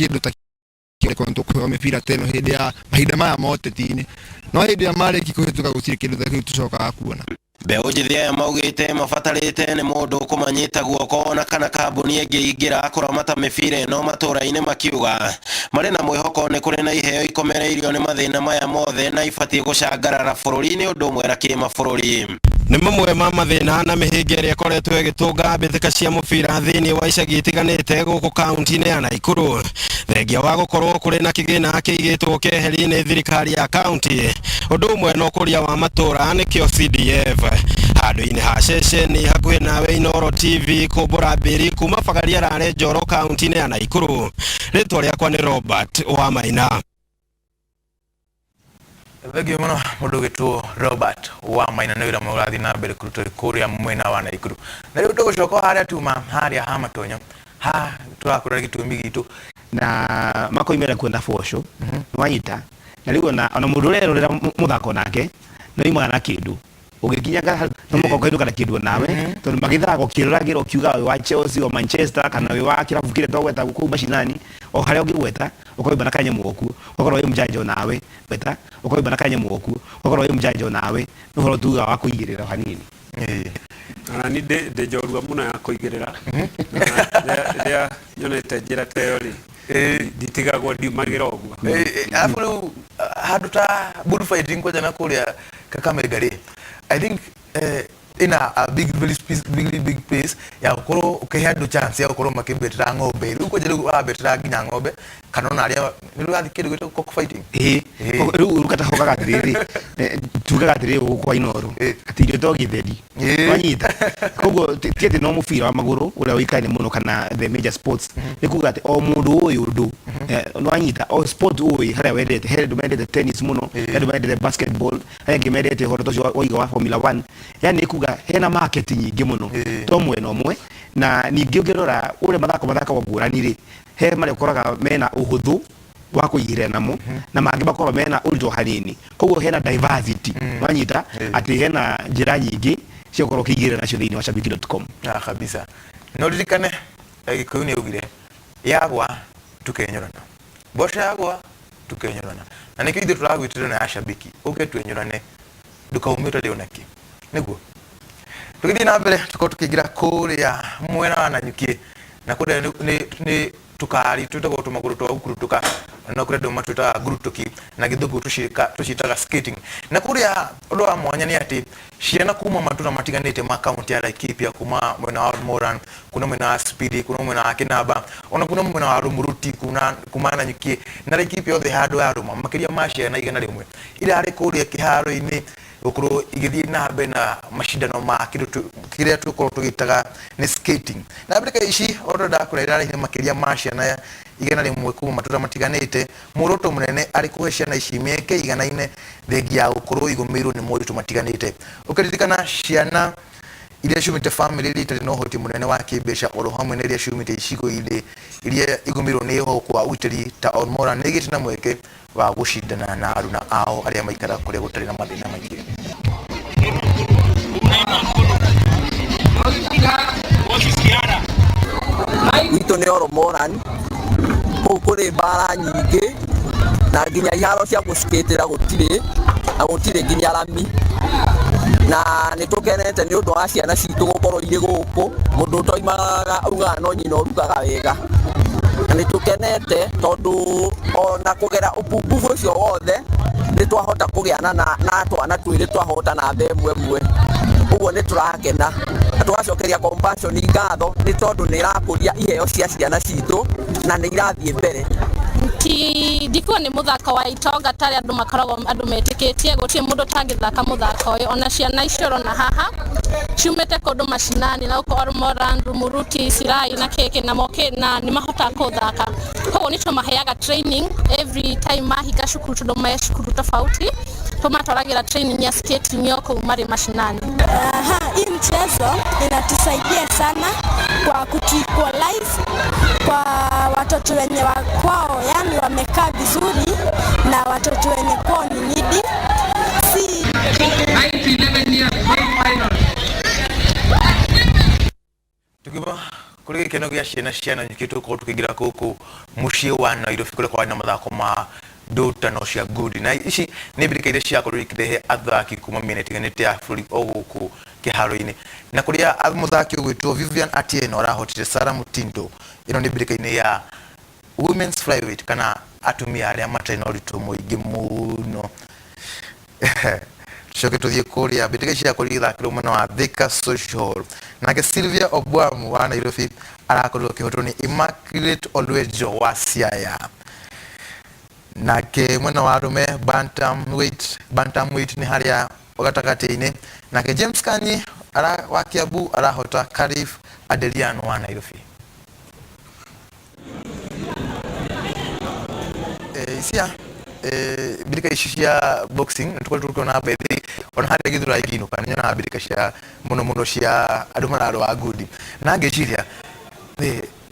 Kĩndũ ta kĩo tũkũheo mĩbira ta ĩno hĩndĩ ya mahinda maya ma ũteti-inĩ, no hĩndĩ ya marĩki kũhĩtũka gũtirĩ kĩndũ ta kĩu tũcokaga kuona. Mbeũ njĩthĩ aya maugĩte mabatarĩte nĩ mũndũ kũmanyita guoko na kana kambuni ĩngĩingĩra kũramata mĩbira ĩno matũra-inĩ, makiuga marĩ na mwĩhoko nĩ kũrĩ na iheo ikomereirio nĩ mathĩna maya mothe na ibatiĩ gũcangarara bũrũri-inĩ ũndũ ũmwe na kĩmabũrũri. Nĩ mamwe ma mathĩna na mĩhĩnga ĩrĩa ĩkoretwo ĩgĩtũnga mbĩtĩka cia mũbira thĩinĩ wa icagi itiganĩte gũkũ kaunti-inĩ ya Naikuru, thengia wa gũkorwo kũrĩ na kĩgĩna kĩigĩtwo keheri nĩ thirikari ya kaunti ũndũ ũmwe na ũkũria wa matũra nĩkĩo CDF. Handũ-inĩ ha ceceni hakuhĩ nawe Inooro TV kũmbũra mbĩri kuma Bagaria Rare Njoro kaunti-inĩ ya Naikuru, rĩtwa rĩakwa nĩ Robert wa Maina. Thengio mũno mũndũ ũgĩtwo Robert wa Maina nĩ wĩra mwega ũrathiĩ na mbere kũrutwo kũrĩa mwena wa Naikuru. Na rĩu tũgũcoka harĩa tuma harĩa ha Matonyo ha tũrakũra gĩtũmi gitũ. Na makoimĩra kwenda boco nĩwanyita, na rĩu ona mũndũ ũrerorera mũthako nake nĩ oimaga na kĩndũ ũgĩkinyaga hau no mũhaka ũkainũka na kĩndũ nawe, tondũ magĩthaka ũkĩroragĩra ũkiuga wĩ wa Chelsea o Manchester kana wĩ wa kĩrabu kĩrĩa twagweta kũu macinani, o harĩa ũngĩgweta ũkaimba na kanyamũ okuo ũgakorwo wĩ mjanja nawe gweta ũkaimba na kanyamũ okuo ũgakorwo wĩ mjanja nawe, nĩ ũhoro tugaga wa kũigĩrĩra hanini. Ona ni ndĩ njorua mũno ya kũigĩrĩra. Na rĩrĩa nyonete njĩra ta ĩyo rĩ, nditigagwo ndiumagĩra ũguo. Arabu rĩu handũ ta bullfighting kwanja na kũrĩa Kakamega rĩ, I think ina a big, very big, big place ya gũkorwo ũkĩhe andũ chance ya gũkorwo makĩmbetera ng'ombe. Rĩu kwanja rĩu ũrabetera nginya ng'ombe kana ona arĩa nĩ rũrathiĩ kĩndũ gĩtagwo cockfighting. Ĩĩ, rĩu rũkatahokaga atĩrĩrĩ, tugaga atĩrĩrĩ gũkũ kwa Inooro atĩ irio to gĩtheri. Wanyita, koguo ti atĩ no mũbira wa magũrũ ũrĩa ũikaine mũno kana the major sports, nĩ kuga atĩ o mũndũ ũyũ ũndũ nĩwanyita o sport ũĩ harĩa wendete. He andũ mendete tennis mũno, he andũ mendete basketball, he angĩ mendete ũhoro ta ũcio waiga wa Formula 1, yani nĩ kuga hena market nyingĩ mũno to mwena ũmwe. Na ningĩ ũngĩrora ũrĩa mathako mathakagwo ngũrani rĩ, he marĩa ũkoraga mena ũhũthũ wa kũigĩrĩra namo na mangĩ makorwo mena ũritũ hanini, koguo hena diversity, wanyita, atĩ hena njĩra nyingĩ cia gũkorwo ũkĩigĩrĩra nacio thĩinĩ wa shabiki.com. Ah, kabisa. No ririkane Gĩkũyũ nĩ augire yagwa tukenyorana, mboco yagwa tukenyorana, na nĩkĩo ithuĩ tũragwĩtĩra na ya Shabiki ũke twenyorane, ndũkaume ũtarĩ ona kĩ. Nĩguo tũgĩthiĩ na mbere tũkorwo tũkĩingĩra kũrĩa mwena wa Nanyuki, na kũrĩa nĩ tũkari twĩtagwo tũmagũrũ twa gũkurutũka, no kũrĩ andũ matwĩtaga ngurutuki na Gĩthũngũ tũciĩtaga skating. Na kũrĩa ũndũ wa mwanya nĩ atĩ ciana kuma matũra matiganĩte ma kaunti ya Laikipia, kuma mwena wa Moran, kuna mwena wa Sipili, kuna mwena wa Kinamba, ona kuna mwena wa Rumuruti, kuna kuma Nanyuki na Laikipia othe handũ ya rũma makĩria ma ciana 100 irarĩ kũrĩa kĩharo-inĩ gũkorwo igĩthiĩ na mbere na macindano ma kĩndũ kĩrĩa tũkorwo tũgĩtaga nĩ skating. Na mbĩtĩka ici o ũrĩa ndakwĩra irarĩhire makĩria ma ciana 100 kuma matũra matiganĩte, muoroto mũnene arĩ kũhe ciana ici mĩeke iganaine thengia ya gũkorwo igũmĩirwo nĩ moritũ matiganĩte, ũkĩririkana ciana iria ciumĩte bamĩrĩ iria itarĩ na ũhoti mũnene wa kĩmbeca oro hamwe na iria ciumĩte icigo-inĩ iria igũmĩirwo nĩ ũhoko wa ũgitĩri ta Olmoran nĩ igĩte na mweke wa gũcindana na aruna ao arĩa maikaraga kũrĩa gũtarĩ na mathĩna maingĩ. Gwitũ nĩ Oromoran, kũu kũrĩ mbara nyingĩ na nginya iharo cia gũcikĩtĩra gũtirĩ na gũtirĩ nginya rami, na nĩ tũkenete nĩ ũndũ wa ciana citũ gũkorwo irĩ gũkũ. Mũndũ ũtoimagaga augaga no nyina ũrugaga wega, na nĩ tũkenete tondũ ona kũgera upungufu ũcio wothe nĩ twahota kũgĩa na twana twĩrĩ twahota namba ĩmwe ĩmwe. Ũguo nĩ tũrakena na tũgacokeria Compassion ngatho nĩ tondũ nĩ ĩrakũria iheo cia ciana citũ na nĩ irathiĩ mbere. Ti ndikuo nĩ mũthako wa itonga tarĩa andũ makoragwo andũ metĩkĩtie, gũtirĩ mũndũ ũtangĩthaka mũthako ũyũ. Ona ciana icio ũrona haha ciumĩte kũndũ macinani na gũkũ Olmoran, Rumuruti, Sirai na kĩkĩ na moke na nĩ mahotaga kũthaka, koguo nĩ tũmaheaga training every time mahinga cukuru, tondũ me cukuru tofauti, tũmatwaragĩra training ya skating o kũu marĩ macinani. Aha, hii mchezo inatusaidia sana kwa kutuequalize kwa watoto wenye wa kwao, yani wamekaa vizuri na watoto wenye kwao ni needy. Si 9 to 11 years final. Tukiuma. Kũrĩ gĩkeno gĩa ciana ciana nyingĩ tũgũkorwo tũkĩingĩra gũkũ mũciĩ wa Nairobi kũrĩa kwarĩ na mathako ma ndũtano cia ngundi, na ici nĩ mbĩtĩka iria ciakorirwo ikĩrehe athaki kuma mĩena ĩtiganĩte ya bũrũri o gũkũ kĩharo-inĩ, na kũrĩa mũthaki ũgwĩtwo Vivian Atieno arahotire Sarah Mutindo. Ĩno nĩ mbĩtĩka-inĩ ya women's flyweight kana atumia arĩa matarĩ na ũritũ mũingĩ mũno. Tucoke tuthiĩ kũrĩa mbĩtĩka ici ciakorirwo igĩthakĩrwo mwena wa Thika Social Hall, nake Sylvia Obwamu wa Nairobi arakorirwo akĩhotwo nĩ Immaculate Olwejo wa Siaya. Nake mwena wa arũme bantamweight nĩ harĩa gatagatĩ-inĩ, nake James Kanyi wa Kiambu arahota Karif Adelian wa Nairobi. Isia mbirika ici cia boxing nĩ tũkoretwo tũkĩona bethi ona harĩa gĩthura ikĩinũka, nĩ nyonaga mbirika cia mũno mũno cia andũ mararũa ngundi, na ngĩciria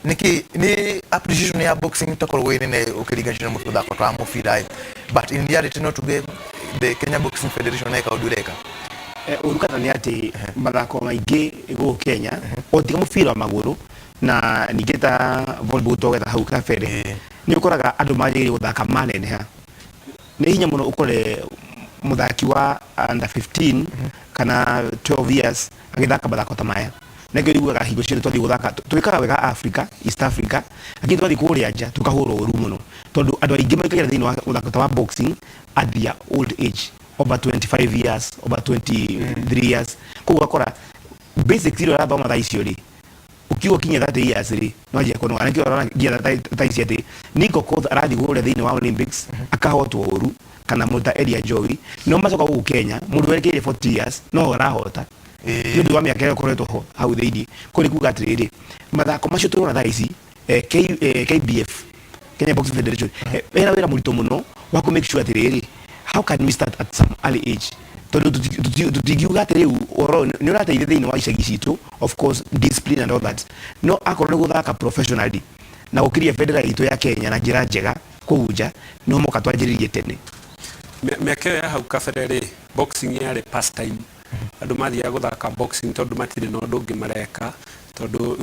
nĩkĩ nĩ appreciation ya boxing ĩtakoragwo ĩ nene ũkĩringanĩria na mũthako ta wa mũbira, but in reality no tuge the Kenya Boxing Federation ĩka ũndũ ĩreka. Ũru kana nĩ atĩ mathako maingĩ gũkũ Kenya o tiga mũbira wa magũrũ na ningĩ ta volleyball twagetha hau kabere, nĩ ũkoraga andũ manjĩrĩirie gũthaka maneneha. Nĩ hinya mũno ũkore mũthaki wa under 15 kana 12 years agĩthaka mathako ta maya. Nĩkĩo ũiguaga hingo ciothe twathiĩ gũthaka twĩkaga wega Africa, East Africa, lakini twathiĩ kũrĩa nja tũkahũrwo ũru mũno, tondũ andũ aingĩ maingagĩra thĩinĩ wa mũthako ta wa boxing at their old age, over 25 years, over 23 years. Koguo ũgakora basics iria ũrathoma thaa icio rĩ, ukiuga ũkinye 30 years rĩ, no anjie kũnoga. Nĩkĩo ũrona nginya thaa ici atĩ Nico Koth arathiĩ kũrĩa thĩinĩ wa Olympics akahotwo ũru, kana mũndũ ta Elia Jowi, no macoka gũkũ Kenya mũndũ werekeire 40 years no arahota nĩ ũndũ wa mĩaka ĩrĩa ĩkoretwo ho hau thĩinĩ. Koguo nĩ kuga atĩrĩrĩ, mathako macio tũrona thaa ici, KBF, Kenya Boxing Federation, ena wĩra mũritũ mũno wa kũ make sure atĩrĩrĩ, how can we start at some early age, tondũ tũtingiuga atĩ rĩu ũhoro ũyũ nĩ ũrateithia thĩinĩ wa icagi citũ, of course discipline and all that, no akorwo nĩ gũthaka professionally na gũkĩria bendera itũ ya Kenya na njĩra njega kũu nja, no mũka twanjĩrĩrie tene. Mĩaka ĩyo ya hau kabere rĩ, boxing yarĩ pastime. Andũ mathiaga gũthaka boxing tondũ matirĩ na ũndũ ũngĩ mareka, tondũ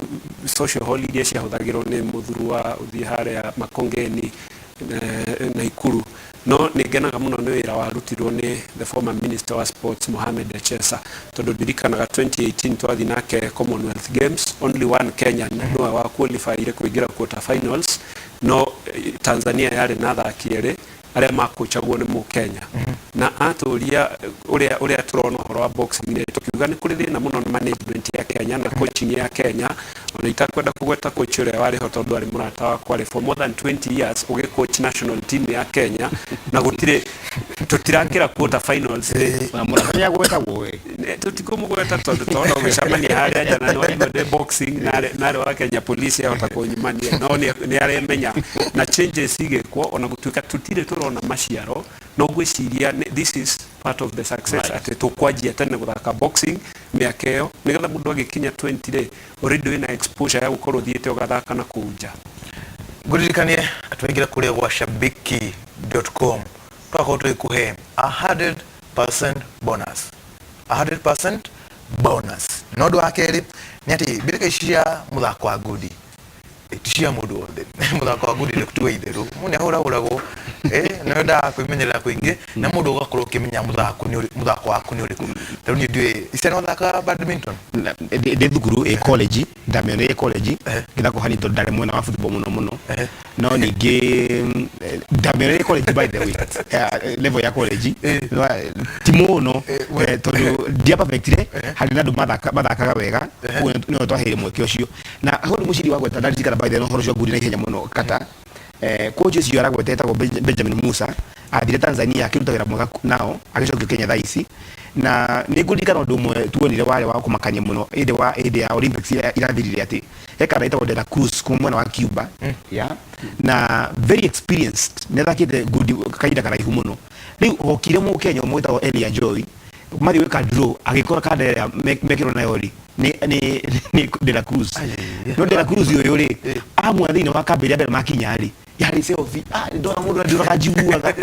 social hall iria ciahũthagĩrwo nĩ mũthurwa ũthiĩ harĩa Makongeni, Naikuru. No nĩ ngenaga mũno nĩ wĩra warutirwo nĩ the former minister wa sports Mohamed Echesa, tondũ ndirikanaga 2018 twathiĩ nake Commonwealth Games, only one Kenyan nĩwe wa qualifyire kũingĩra quarter finals, no Tanzania yarĩ na athaki erĩ arĩa makũchagwo nĩ mũkenya. Na atũria ũrĩa tũrona ũhoro wa boxing nĩ tũkiuga nĩ kũrĩ thĩna mũno na management ya Kenya na coaching ya Kenya. Ona itakwenda kũgweta coach ũrĩa warĩ ho tondũ arĩ mũrata wakwa rĩ, for more than 20 years ũgĩ coach national team ya Kenya na gũtirĩ tũtirakĩra quarter finals. Mũrata nĩagwetagwo we. Tũtikũmũgweta tondũ tona ũgĩcemania harĩa nja na nĩwaigua ndĩ boxing narĩ wa Kenya Police ahota kũnyumania, no nĩ aremenya na changes igĩkwo, ona gũtuĩka tũtirĩ tũrona maciaro, no ngwĩciria this is part of the success, atĩ tũkwanjia tene gũthaka boxing mĩaka ĩyo nĩgetha mũndũ agĩkinya 20 rĩ, already wĩna exposure ya gũkorwo ũthiĩte ũgathaka na kũu nja. Ngũririkanie twaingĩra kũrĩa gwa shabiki.com twakorwo tũgĩkũhe 100% bonus, 100% bonus. Na ũndũ wa kerĩ nĩ atĩ mbĩtĩka ici cia mũthako wa ngundi ti cia mũndũ wothe. Mũthako wa ngundi nĩ tuge itherũ, mũndũ nĩ ahũrahũragwo, nĩ wendaga kwĩmenyerera kũingĩ na mũndũ ũgakorwo ũkĩmenya mũthako waku nĩ ũrĩkũ. Tarĩu niĩ ndiũĩ, Isia no thakaga badminton? Ndĩ thukuru ĩ college, ndamĩoneire college ngĩthaka hanini tondũ ndarĩ mwena wa football mũno mũno, no ningĩ ndamĩoneire college, by the way, level ya college ti mũno, tondũ ndia perfectire harĩ na andũ mathakaga wega, koguo nĩo twaheire mweke ũcio. Na hau nĩ mũciri wa gweta ndaririkana, by the way, ũhoro ũcio wa ngundi na ihenya mũno kata coach ũcio aragweta etagwo Benjamin Musa, athire Tanzania akĩruta wĩra mwega nao agĩcokio Kenya thaa ici. Na nĩ ngũririkana ũndũ ũmwe tuonire warĩ wa kũmakania mũno hĩndĩ ya Olympics iria irathirire, atĩ he kana ĩtagwo De La Cruz kuma mwena wa Cuba, yeah, na very experienced, nĩ athakĩte ngundi kahinda karaihu mũno. Rĩu okire mũkenya ũmwe wĩtagwo Elia Joy, mathiĩ gwĩka draw, agĩkora kanda ĩrĩa mekĩrwo nayo rĩ nĩ De La Cruz. No De La Cruz ũyũ rĩ amwe thĩinĩ wa kambĩ ĩrĩa mbere makinya rĩ yarĩ selfie, ndona mũndũ anjũraga njiguaga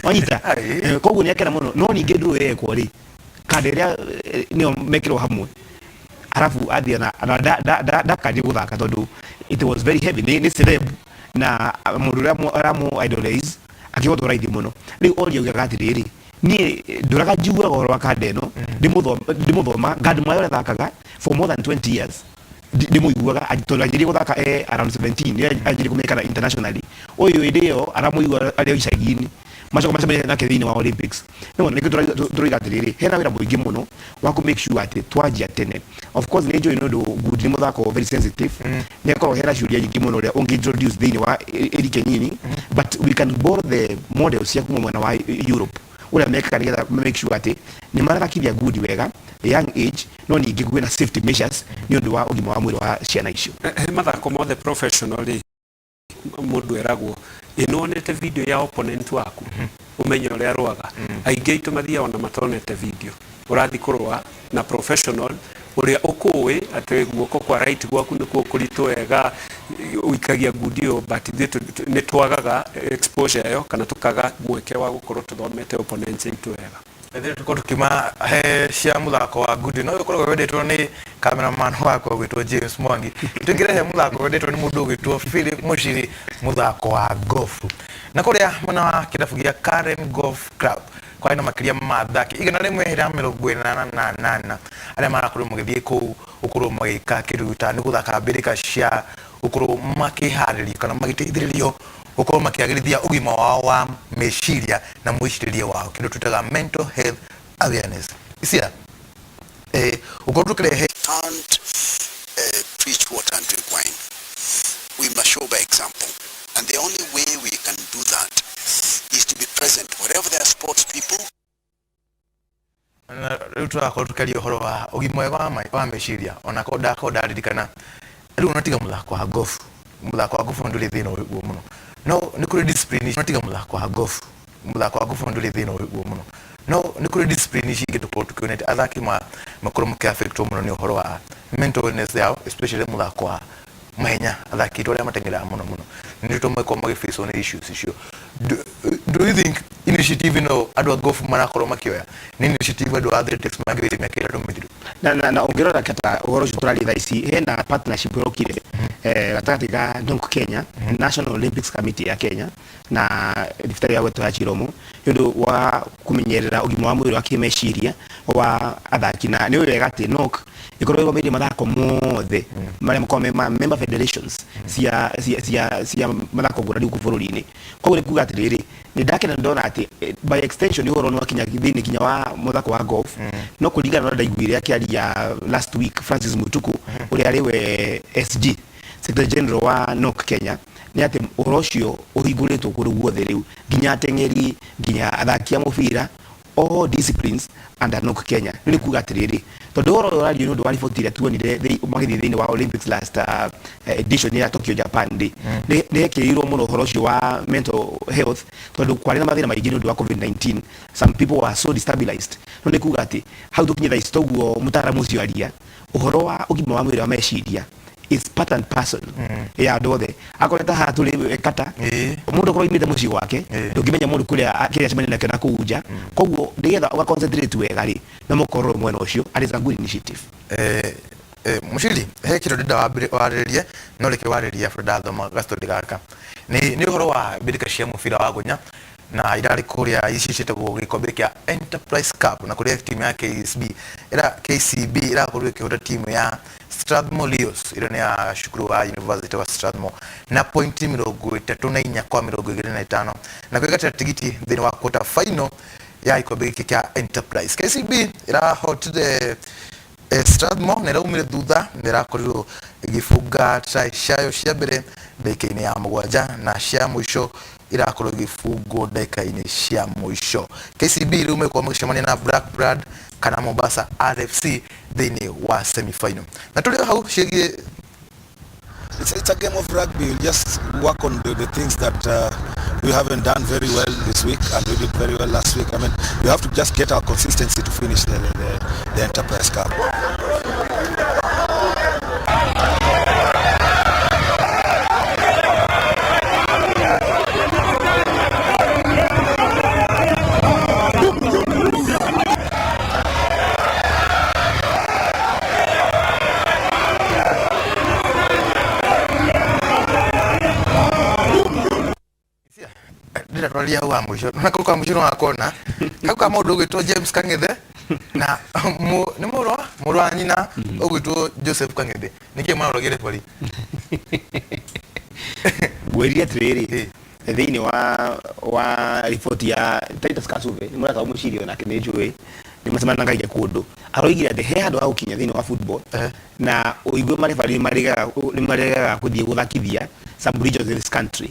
wanyita. Koguo nĩ akena mũno. No ningĩ draw yekwo rĩ, kanda ĩrĩa nĩyo mekĩrwo hamwe. Halafu athiĩ na ndakajie gũthaka tondũ it was very heavy, nĩ celeb na mũndũ ũrĩa ũramu idolize akĩhotwo raithi mũno. Rĩu oria ugaga atĩrĩrĩ, niĩ ndũraga njiguaga ũhoro wa kanda ĩno, ndĩmũthoma Gad Mwayo ũrĩa athakaga for more than 20 years, ndĩmũiguaga tondũ anjirie gũthaka around 17, nĩ anjirie kũmenyekana internationally. Ũyũ hĩndĩ ĩyo aramũigua arĩ o icagi-inĩ, macoka macemania nake thĩinĩ wa Olympics. Nĩwona nĩkĩo tũroiga atĩrĩrĩ, hena wĩra mũingĩ mũno wa kũ make sure atĩ twanjia tene. Of course nĩ njũĩ nĩ ũndũ ngundi nĩ mũthako very sensitive, nĩ akorwo hena ciũria nyingĩ mũno ũrĩa ũngĩ introduce thĩinĩ wa ĩrike nyinyi, but we can borrow the models cia kuma mwena wa Europe ũrĩa mekaga nĩgetha make sure atĩ nĩ marathakithia ngundi wega young age, no ningĩ kwĩna safety measures nĩ ũndũ wa ũgima wa mwĩrĩ wa ciana icio. He mathako mothe professional rĩ, mũndũ eragwo ĩnonete video ya opponent waku ũmenye ũrĩa arũaga. Aingĩ aitũ mathiaga ona matonete video. Ũrathiĩ kũrũa na professional ũrĩa ũkũĩ atĩ guoko kwa right gwaku nĩkuo kũritũ wega ũikagia ngundi ĩyo, but ithuĩ nĩ twagaga exposure ĩyo kana tũkaga mweke wa gũkorwo tũthomete opponents aitũ wega. Ithuĩ tũkorwo tũkiuma he cia mũthako wa ngundi no ũkoragwo wendetwo nĩ cameraman wakwa ũgwĩtwo James Mwangi, tũingĩre he mũthako wendetwo nĩ mũndũ ũgwĩtwo Philip Mushiri, mũthako wa golf. Na kũrĩa mwena wa kĩrabu gĩa Karen Golf Club kwarĩ na makĩria ma athaki 188 arĩa marakorwo magĩthiĩ kũu gũkorwo magĩka kĩndũ gĩta nĩ gũthaka mbĩrĩka cia gũkorwo makĩharĩrio kana magĩteithĩrĩrio gũkorwo makĩagĩrithia ũgima wao wa meciria na mwĩcirĩrie wao, kĩndũ twĩtaga mental health awareness. Isia ũkorwo tũkĩrehe Can't preach water and drink wine. We must show by example. And the only way we can do that is to be present wherever there are sports people. Na rĩu tũrakorwo tũkĩaria ũhoro wa ũgima mwega wa meciria, ona korwo ndakorwo ndaririkana rĩu ona tiga mũthako wa golf, mũthako wa golf ndũrĩ thĩna ũguo mũno, no nĩ kũrĩ discipline, ona tiga mũthako wa golf, mũthako wa golf ndũrĩ thĩna ũguo mũno, no nĩ kũrĩ discipline ici ingĩ tũkorwo tũkĩonete athaki makorwo makĩaffectwo mũno nĩ ũhoro wa mental wellness yao, especially mũthako wa mahenya, athaki aitũ arĩa mateng'eraga mũno mũno nĩ tũmakorwo magĩfacwo nĩ issues icio. Do you think initiative ĩno andũ a golf marakorwo makĩoya nĩ initiative andũ a athletics mangĩoire mĩaka 3 mĩthiru? Na ũngĩrora kata ũhoro ũcio tũraria thaa ici, hena partnership ĩrokire gatagatĩ ka NOC Kenya, National Olympics Committee ya Kenya, na thibitarĩ ya gwetwo ya Chiromo nĩ ũndũ wa kũmenyerera ũgima wa mwĩrĩ wa kĩmeciria wa athaki. Na nĩ ũĩ wega atĩ NOC ĩkoragwo ĩrũgamĩrĩire mathako mothe marĩa makoragwo me ma member federations cia mathako ngũrani gũkũ bũrũri-inĩ. Koguo nĩ kuga atĩrĩrĩ, nĩ ndakena ndona atĩ by extension ũhoro nĩ wakinya thĩinĩ kinya wa mũthako wa golf. No kũringana na ũrĩa ndaiguire akĩaria last week Francis Mutuku, ũrĩa arĩ we SG, Secretary General wa NOC Kenya, nĩ atĩ ũhoro ũcio ũhingũrĩtwo kũndũ guothe rĩu, nginya ateng'eri, nginya athaki a mũbira, all disciplines under NOC Kenya. Nĩ kuga atĩrĩrĩ, tondũ ũhoro ũyũ ũrario nĩ ũndũ wa riboti ĩrĩa tuonire magĩthiĩ thĩinĩ wa Olympics last edition ya Tokyo Japan rĩ, nĩ hekĩrĩirwo mũno ũhoro ũcio wa mental health tondũ kwarĩ na mathĩna maingĩ nĩ ũndũ wa COVID-19. Some people were so destabilized. No nĩ kuga atĩ hau tũkinye thaa ici, toguo mũtaaramu ũcio aria ũhoro wa ũgima wa mwĩrĩ wa meciria is part and parcel ya andũ othe. Akorwo ta haha tũrĩ kata, mũndũ akorwo aumĩte mũciĩ gwake, ndũngĩmenya mũndũ kũrĩa kĩrĩa acemania nakĩo na kũu nja. Koguo nĩgetha ũga concentrate wega rĩ, no mũkorwo mwena ũcio, and it's a good initiative. Mushiri, he kĩndũ ndĩrenda warĩrĩrie, no reke warĩrĩrie after ndathoma gastori gaka. Nĩ ũhoro wa mbĩtĩka cia mũbira wa gunya na irarĩ kũrĩa ici ciĩtagwo gĩkombe kĩa Enterprise Cup, na kũrĩa timu ya KCB ĩra KCB ĩrakorirwo ĩkĩhota timu ya Strathmore Leos ĩrĩa nĩ ya cukuru wa University wa Strathmore na pointi 34 kwa 25, na kwĩgatĩra tigiti thĩinĩ wa quarter final ya gĩkombe gĩkĩ kĩa Enterprise. KCB ĩrahotire Strathmore na ĩraumire thutha na ĩrakorirwo ĩgĩbunga try ciayo cia mbere ndagĩka-inĩ ya 7 na cia mũico irakorwo igĩbungwo ndagĩka-inĩ cia mũico. KCB rĩu mekorwo magĩcemania na Black Blood kana Mombasa RFC thĩinĩ wa semi final. Na tũrĩ o hau ciĩgiĩ It's a game of rugby. We'll just work on the things that we haven't done very well this week, and we did very well last week. I mean, we have to just get our consistency to finish the Enterprise Cup. Ndĩrenda twarie hau ha mũico na kau ka mũico no gakona kau ka mũndũ ũgwĩtwo James Kang'ethe na nĩ mũrũ wa nyina ũgwĩtwo Joseph Kang'ethe. Nĩkĩ mwaroragire referee? Ngwĩrire atĩrĩrĩ, thĩinĩ wa riboti ya Titus Kasuve, nĩ mũrata wa Mũciiri onake nĩ njũĩ nĩ macemanangagia kũndũ, aroigire atĩ he handũ ha gũkinya thĩinĩ wa football na ũigue marebarĩ nĩ maregaga kũthiĩ gũthakithia some regions in this country.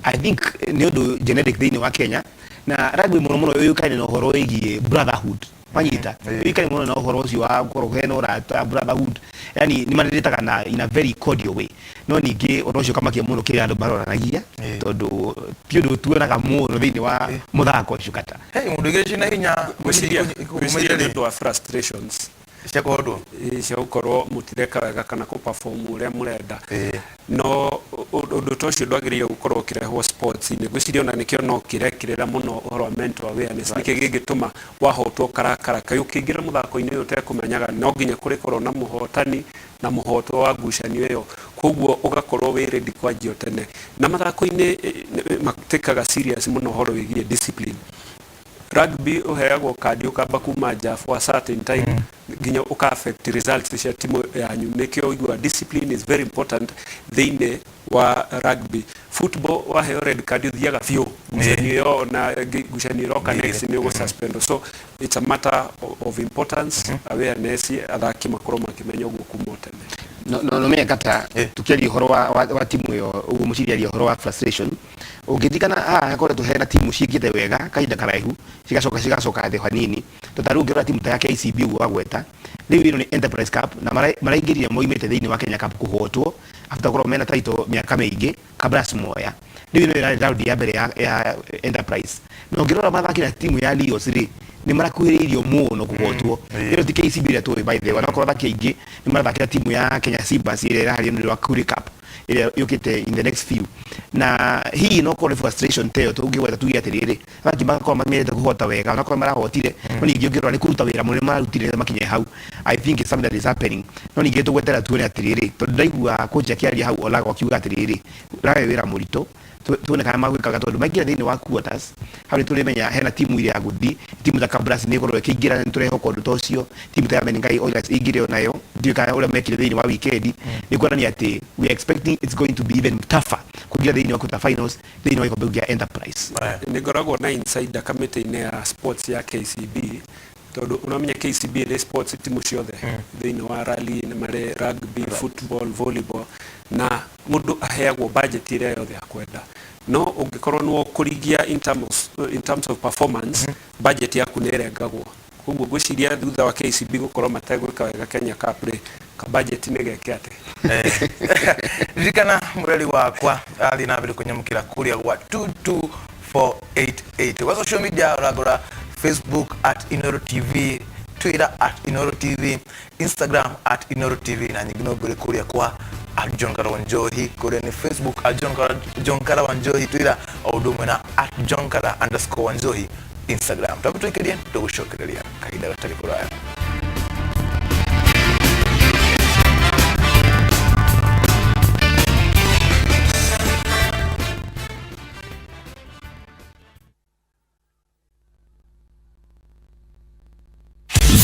I think nĩ ũndũ genetic thĩinĩ wa Kenya, na rugby mũno mũno yũĩkaine na ũhoro wĩgiĩ brotherhood, wanyita, yũĩkaine mũno na ũhoro ũcio wa gũkorwo hena ũrata, brotherhood, yani nĩ marĩrĩtaga na in a very cordial way. No ningĩ ũndũ ũcio ũkamakia mũno kĩrĩa andũ maroranagia, tondũ ti ũndũ tuonaga mũno thĩinĩ wa mũthako ũcio kata. Hey, mũndũ igĩrĩ ciĩna hinya. Ngwĩciria nĩ ũndũ wa frustrations cia kũhotwo, cia gũkorwo mũtireka wega kana kũ-perform ũrĩa mũrenda. No ũndũ ta ũcio ndwagĩrĩire gũkorwo ũkĩrehwo sports-inĩ. Ngwĩciria ona nĩkĩo no kĩrekĩrĩra mũno ũhoro wa mental awareness. Nĩkĩ gĩngĩtũma wahotwo karakara kaĩ ũkĩingĩra mũthako-inĩ ũyũ ũtekũmenyaga no nginya kũrĩkorwo na mũhotani na mũhotwo wa ngucanio ĩyo, koguo ũgakorwo wĩ ready kwanjia o tene. Na mathako-inĩ matĩkaga serious mũno ũhoro wĩgiĩ discipline. Rugby ũheagwo kandi ũkamba kuma nja for a certain time nginya ũka affect results cia timu yanyu. Nĩkĩo ũiguaga discipline is very important thĩinĩ wa rugby. Football waheo red card ũthiaga biũ ngucanio ĩyo, na ngucanio ĩroka next nĩ ũgũ-suspend. So it's a matter of importance, awareness, athaki makorwo makĩmenya ũguo kuma o tene. No menya kata tukiaria ũhoro wa timu ĩyo ũguo Mũciri aria ũhoro wa frustration, ũngĩririkana haha hakoretwo hena timu ciĩkĩte wega kahinda karaihu cigacoka thĩ hanini. To ta rĩu ũngĩrora timu ta ya KCB ũguo wagweta, rĩu ĩno nĩ Enterprise Cup na maraingĩrire moimĩte thĩinĩ wa Kenya Cup kũhotwo after gũkorwo mena title mĩaka mĩingĩ Kabras Moya. Rĩu ĩno ĩrarĩ round ya mbere ya Enterprise, na ũngĩrora mathakĩra timu ya Leos rĩ, nĩ marakuhĩrĩirio mũno kũhotwo. Ĩno ti KCB ĩrĩa tũĩ by the way, onakorwo athaki aingĩ nĩ marathakĩra timu ya Kenya Simbas ĩrĩa ĩraharia nĩ ũndũ wa Currie Cup ĩrĩa yũkĩte in the next few. Na hihi no korwo nĩ frustration ta ĩyo tũngĩgweta tuge atĩrĩrĩ, athaki magakorwo mamenyerete kũhota wega onakorwo marahotire, no ningĩ ũngĩrora nĩ kũruta wĩra mũnene mararutire makinye hau. I think it's something that is happening. No ningĩ tũgwetera tuone atĩrĩrĩ, tondũ ndaigua coach akĩaria hau Olago akiuga atĩrĩrĩ, ũrahe wĩra mũritũ, tuone kana magwĩkaga, tondũ maingĩra thĩinĩ wa quarters hau nĩ tũrĩmenya hena timu ĩrĩa ya gũthiĩ. Timu ta Kabras nĩ ĩgũkorwo ĩkĩingĩra, nĩ tũrehoka ũndũ ta ũcio. Timu ta ya Menengai Oilers ĩingĩre onayo, ndiũĩ kana ũrĩa mekire thĩinĩ wa weekend nĩ kuonania atĩ we are expecting it's going to be even tougher kũingĩra thĩinĩ wa quarter finals thĩinĩ wa gĩkombe kĩa Enterprise. Nĩ ngoragwo na insider kamĩtĩ-inĩ ya sports ya KCB, tondũ ũramenya KCB ĩrĩ sports timu ciothe thĩinĩ wa rally, nĩ marĩ rugby, football, volleyball, na mũndũ aheagwo budget ĩrĩa yothe akwenda. No ũngĩkorwo nĩ ũkũrigia in terms of performance, budget yaku nĩ ĩrengagwo. Koguo ngwĩciria thutha wa KCB gũkorwo mategwĩka wega Kenya Cup rĩ, ka budget nĩ geke atĩ. Ririkana mũreri wakwa athiĩ na mbere kũnyamũkĩra kũrĩa gwa 22488 gwa social media, ũragũra Facebook @InooroTV, Twitter @InooroTV, Instagram @InooroTV, na nyingĩ no ngũrĩ kũrĩa kwa @JohnKaraWanjohi, kũrĩa nĩ Facebook @JohnKaraWanjohi, Twitter o ũndũ ũmwe na @JohnKara_Wanjohi Instagram. Twagũtũikĩrie tũgũcokereria kahinda gatarĩ kũraya.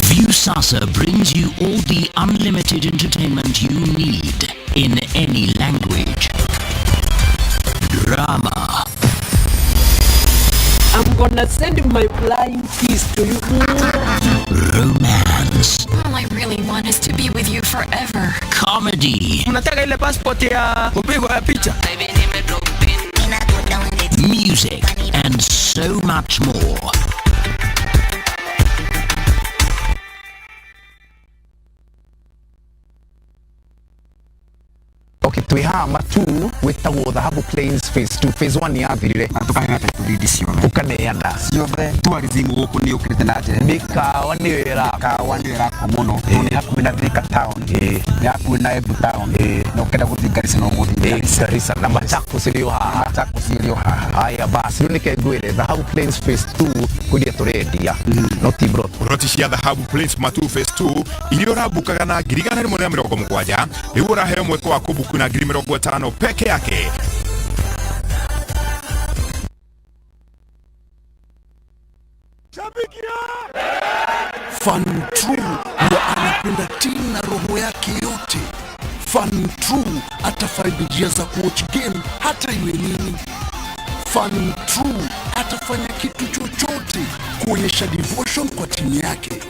Viusasa brings you all the unlimited entertainment you need in any language. Drama, I'm gonna send my flying kiss to you. Romance, All I really want is to be with you forever. Comedy, Unataka ile passport ya kupigwa ya picha? Music, and so much more. Okay, twĩ haha Matu wĩtagwo Dhahabu Plains Phase 2. Phase 1 nĩ yathirire. Na tũkaheana title deed ciothe. Ũkaneana. Ciothe. Tourism gũkũ nĩ ũkĩrĩte na njĩra nene. Mĩkawa nĩyo ĩrakwo. Mĩkawa nĩyo ĩrakwo mũno tondũ nĩ hakuhĩ na Thika town, nĩ hakuhĩ na Embu town, na ũkĩenda gũthiĩ Garissa no ũgũthiĩ Garissa. Garissa na Machakos ĩrĩ o haha. Machakos ĩrĩ o haha. Haya basi, rĩu nĩke ngwĩre Dhahabu Plains Phase 2 kwendia tũrendia no ti brot. Roti cia Dhahabu Plains Matu Phase 2 iria ũrambukaga na 170,000, rĩu ũraheo mweke wa kũbuku na 50,000 peke yake. Fan true huwa anapenda timu na roho yake yote. Fan true atafind njia za kuwatch game hata iwe nini. Fan true atafanya kitu chochote kuonyesha devotion kwa timu yake.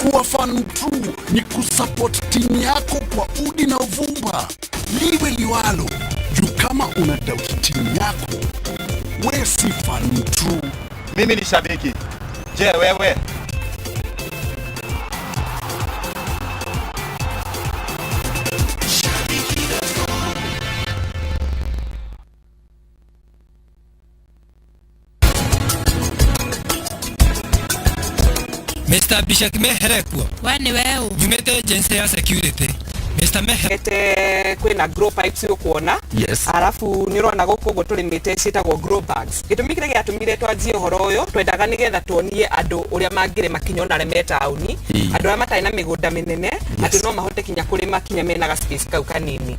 Kuwa fan true ni kusupport timu yako kwa udi na uvumba, liwe liwalo. Juu kama una doubt timu yako, we si fan true. Mimi ni shabiki. Je, wewe? Mr. Bishak Mehere kuo. We nĩ we ũ? Nyumĩte agency ya security. Mr. Mehere. Ete kwina grow pipes ukuona. Yes. Arafu nĩ ũrona gũkũ ũguo tũrĩmĩte ciĩtagwo grow bags. Gĩtũmi kĩrĩa gĩatũmire twanjie ũhoro ũyũ, twendaga nĩgetha tuonie andũ ũrĩa mangĩrĩma kinya ona arĩa me taũni, andũ arĩa matarĩ na mĩgũnda mĩnene, atĩ no mahote kinya kũrĩma kinya mena ga space kau kanini.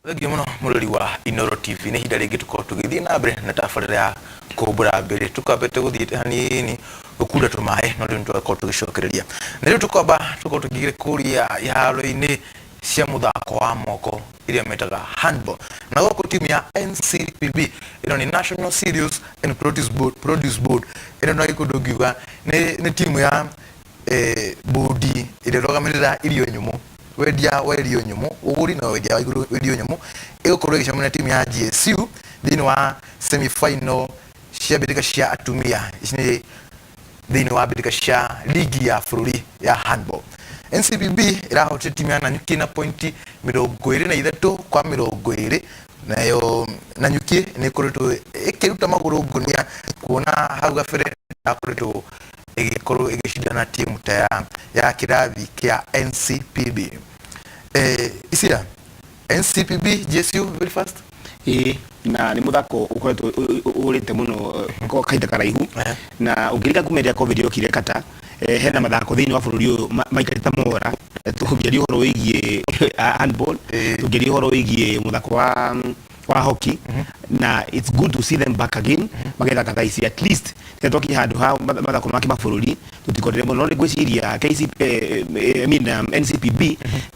Thengio muno murori wa Inoro TV, nĩ ihinda rĩngĩ tũkorwo tũgĩthiĩ na mbere na tabarĩra ya kũmbũra mbere. Tũkambĩte gũthiĩte hanini gũkunda tũmaĩ, no rĩu nĩtwakorwo tũgĩcokereria. Na rĩu tũkwamba tũkorwo tũkĩingĩra kũrĩa iharo-inĩ cia mũthako wa moko iria metaga handball. Na gũkũ timu ya NCPB, ĩno nĩ National Cereals and Produce Board, Produce Board. Ĩno na gĩkũndũ ngiuga nĩ timu ya bodi ĩrĩa ĩrũgamĩrĩra irio nyũmũ, wendia wa irio nyũmũ, ũgũri na wendia wa irio nyũmũ, ĩgũkorwo ĩgĩcemania na timu ya GSU thĩinĩ wa semi-final cia mbĩtĩka cia atumia. Ici nĩ thĩinĩ wa mbĩtĩka cia ligi ya bũrũri ya handball. NCPB ĩrahotire timu ya Nanyuki na pointi 23 kwa 20, nayo Nanyuki nĩ ĩkoretwo ĩkĩruta magũrũ ngũnia kuona hau gabere ĩrakoretwo ĩgĩkorwo ĩgĩcindana timu ta ya kĩrathi kĩa NCPB. Isia NCPB GSU very fast. Ĩĩ, na nĩ mũthako ũkoretwo ũrĩte mũno kwa kahinda karaihu, na ũngĩrika kuma rĩrĩa COVID yokire kata, hena mathako thĩinĩ wa bũrũri ũyũ maikarĩte mora. Tũngĩaria ũhoro wĩgiĩ handball, tũngĩaria ũhoro wĩgiĩ mũthako wa hockey, na it's good to see them back again magethaka thaa ici. At least rĩrĩa twakinya handũ ha mathako ma kĩmabũrũri tũtikorere mũno. No nĩ ngwĩciria KCP, I mean, NCPB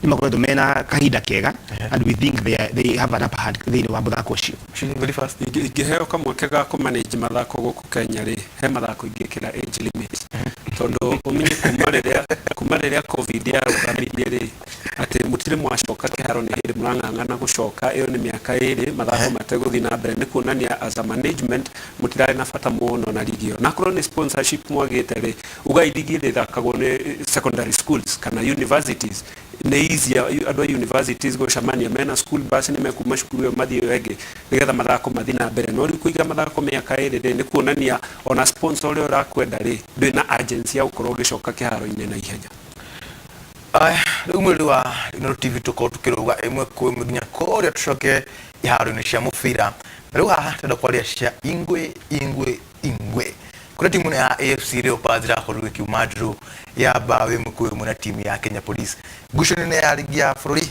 nĩ makoretwo mena kahinda kega, and we think they have an upper hand thĩinĩ wa mũthako ũcio. Very fast. Ingĩheo kamweke ga kũmanage mathako gũkũ Kenya rĩ, he mathako ingĩkĩra age limit, tondũ ũmenye kuma rĩrĩa COVID yarũgamirie rĩ, atĩ mũtirĩ mwacoka kĩharo, nĩ hĩndĩ mũrang'ang'ana gũcoka. Ĩyo nĩ mĩaka 2 mathako mategũthiĩ na mbere, nĩ kuonania as a management mũtirarĩ na bata mũno na ligi ĩyo. Na akorwo nĩ sponsorship mwagĩte rĩ, ugai ligi ĩrĩa ĩthakagwo nĩ secondary schools kana universities. Nĩ easier andũ a universities gũcemania mena school bus, nĩ mekuma cukuru ĩyo mathiĩ ĩyo ĩngĩ nĩgetha mathako mathiĩ na mbere. No rĩu kũiga mathako mĩaka 2 rĩ, nĩ kuonania ona sponsor ũrĩa ũrakwenda rĩ, ndwĩ na agency ya gũkorwo ũgĩcoka kĩharo-inĩ na ihenya. Aya, rĩu mwĩrĩ wa Inoro TV tũkorwo tũkĩrũga ĩmwe kwa ĩmwe nginya kũrĩa tũcoke iharo-inĩ cia mũbira. Na rĩu haha tũrenda kwaria cia Ingwe Ingwe Ingwe, kũrĩa timu ya AFC Leopards ĩrakorirwo ĩkiuma draw ya bao 1-1 na timu ya Kenya Police. Ngucanio nene ya ligi ya bũrũri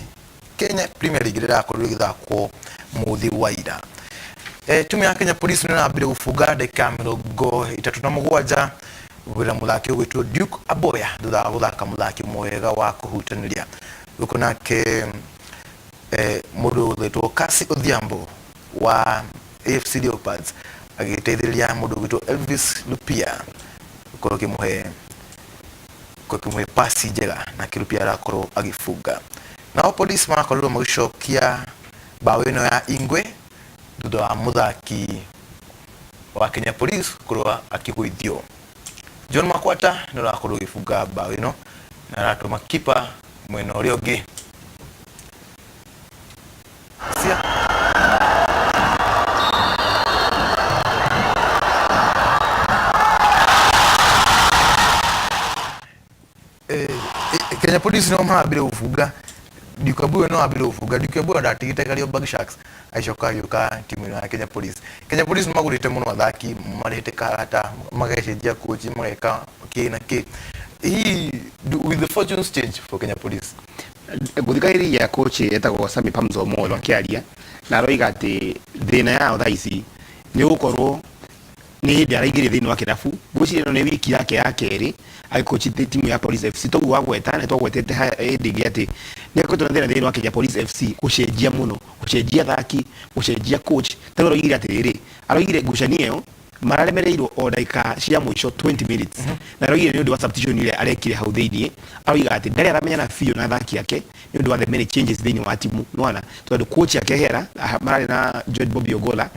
Kenya Premier League ĩrakorirwo ĩgĩthakwo mũthĩ wa ira. Timu ya Kenya Police nĩ ĩrambire gũbunga ndagĩka 37 wĩra mũthaki ũgwĩtwo Duke Aboya thutha wa gũthaka mũthaki mwega wa kũhutanĩria. Gũkũ nake mũndũ ũgwĩtwo Kasi Odhiambo wa AFC Leopards agĩteithĩrĩria mũndũ ũgwĩtwo Elvis Lupia gũkorwo akĩmũhe pasi njega, nake Lupia arakorwo agĩbunga. Nao Police marakorirwo magĩcokia bao ĩno ya Ingwe thutha wa mũthaki wa Kenya Police gũkorwo akĩgũithio. John Makwata nĩ ũrakorwo agĩbunga bao ĩno na aratũma kipa mwena ũrĩa ũngĩ. Cia. Kenya Police nĩo marambire gũbunga Duke Abuya no ambire gũbunga. Duke Abuya ndatigĩte Kariobangi Sharks, agĩcoka agĩũka timu ĩno ya Kenya Police. Kenya Police magũrĩte mũno athaki, marĩhĩte karata, magacenjia coach, mageka kĩ na kĩ. Hihi will the fortunes change for Kenya Police? Ngũthikagĩrĩria coach etagwo Sami Pamzo Omolo akĩaria na aroiga atĩ thĩna yao thaa ici nĩ gũkorwo nĩ hĩndĩ araingĩrire thĩinĩ wa kĩrabu. Ngwĩciria ĩno nĩ wiki yake ya kerĩ agĩcoach timu ya Police FC. Toguo wagweta nĩ twagwetete hĩndĩ ĩngĩ atĩ nĩ akoretwo na thĩna thĩinĩ wa Kenya Police FC, gũcenjia mũno, gũcenjia athaki, gũcenjia coach. Ta rĩu aroigire atĩrĩrĩ, aroigire ngucanio ĩyo mararemereirwo o ndagĩka cia mũico 20 minutes, na aroigire nĩ ũndũ wa substitution ĩrĩa arekire hau thĩiniĩ. Aroiga atĩ ndarĩ aramenyana biũ na athaki ake nĩ ũndũ wa the many changes thĩinĩ wa timu, nĩwona, tondũ coach akehera, mararĩ na George Bobby Ogola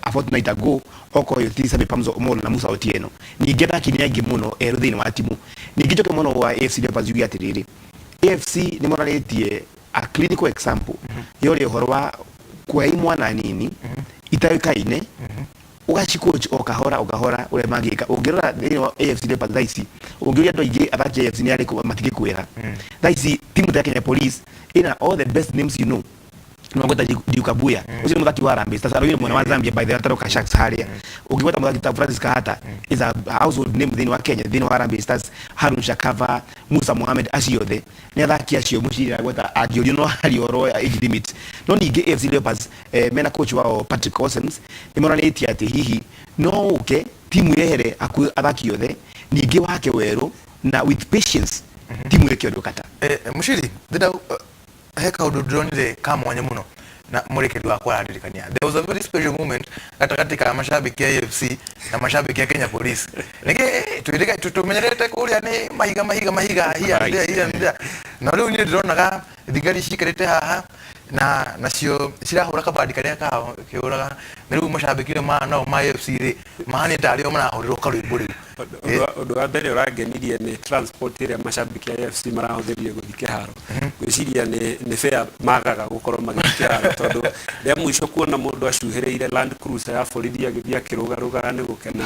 a fortnight ago, oka ũyũ ti Sami Pamzo Omolo na Musa Otieno. Ningĩ athaki nĩ aingĩ mũno erũ thĩinĩ wa timu. Ningĩ njoke mũno wa AFC Leopards yuge atĩrĩrĩ, AFC nĩ monanĩtie a clinical example ya ũrĩa ũhoro wa kuoya imwana nini itaũĩkaine, ũgacicoach o kahora o kahora ũrĩa mangĩka. Ũngĩrora thĩinĩ wa AFC Leopards thaa ici, ũngĩũria andũ aingĩ athaki a AFC nĩ arĩkũ, matingĩkwĩra. Thaa ici timu ta ya Kenya Police ĩna all the best names, you know, nĩwagweta Duke Abuya, ũcio nĩ mũthaki wa Harambee Stars, aroire mwena wa Zambia, by the way, ataroka Sharks harĩa. Ũngĩgweta mũthaki ta Francis Kahata is a household name thĩinĩ wa Kenya, thĩinĩ wa Harambee Stars, Harun Shakava, Musa Mohamed, acio othe nĩ athaki acio mũciri aragweta angĩũrio no arie ũhoro wa age limit. No ningĩ AFC Leopards, mena coach wao Patrick Aussems, nĩ monanĩtie atĩ hihi no ũke timu yehere hakuhĩ athaki othe, ningĩ wake werũ, na with patience timu ĩke ũndũ kata. Mushiri, ndĩrenda he kaũndũ ndĩronire ka mwanya mũno na mũrekeri wakwa arandirikania. There was a very special moment gatagatĩ ka macambĩki a AFC na macambĩki a Kenya Police. Nĩkĩ twĩrĩga tũmenyerete kũrĩa nĩ mahiga mahiga mahiga, here and there, here and there. Na rĩu niĩ ndĩronaga thigari cikarĩte haha na nacio cirahũra kabandi karĩa kao kĩũraga, na rĩu macambĩki ma nao ma AFC rĩ mahanĩ tarĩ o marahũrĩrwo karwĩmbo rĩu. Ũndũ wa mbere ũrangenirie nĩ transport ĩrĩa macambĩki a AFC marahũthĩrire gũthiĩ kĩharo. Ngwĩciria nĩ fair magaga gũkorwo magĩthiĩ kĩharo, tondũ rĩa mũico kuona mũndũ acuhĩrĩire Land Cruiser ya borithi agĩthiĩ akĩrũgarũgaga nĩ gũkena,